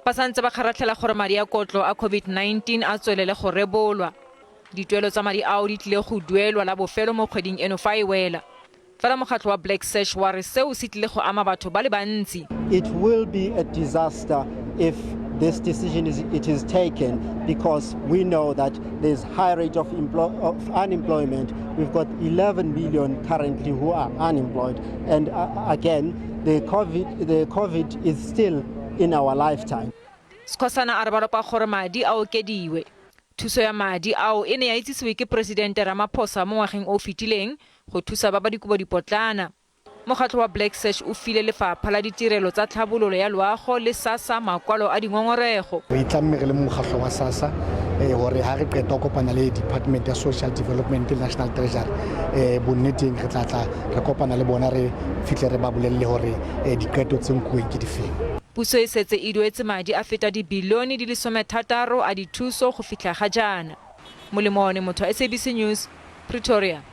Ba santse ba kgaratlhela gore madi a kotlo a COVID-19 a tswelele go rebolwa. Dituelo tsa madi ao di tlile go duelwa la bofelo mo kgweding eno fa e wela. Fela mokgatlho wa Black Sash wa re seo se tlile go ama batho ba le bantsi. It will be a disaster if this decision is, it is taken because we know that there's high rate of, of unemployment. We've got 11 million currently who are unemployed. And again, the COVID, the COVID is still in our lifetime. Skhosana a re ba lopa gore madi a okediwe. Thuso ya madi ao e ne ya itsisiwe ke Poresidente Ramaphosa mo ngwageng o o fetileng go thusa ba ba dikobo dipotlana. Mokgatlho wa Black Sash o file Lefapha la Ditirelo tsa Tlhabololo ya Loago le SASSA makwalo a dingongorego. Re itlamme re le mokgatlho wa SASSA gore ha re qeta ho kopana le Department ya Social Development le National Treasury, bonneteng re tla tla re kopana le bona re fihle re ba bolelle hore diqeto tse nkuweng ke difeng. Puso e setse e duetse madi a feta dibilione di le 60 a dithuso go fitlha ga jaana. Molemo one motho wa SABC News, Pretoria.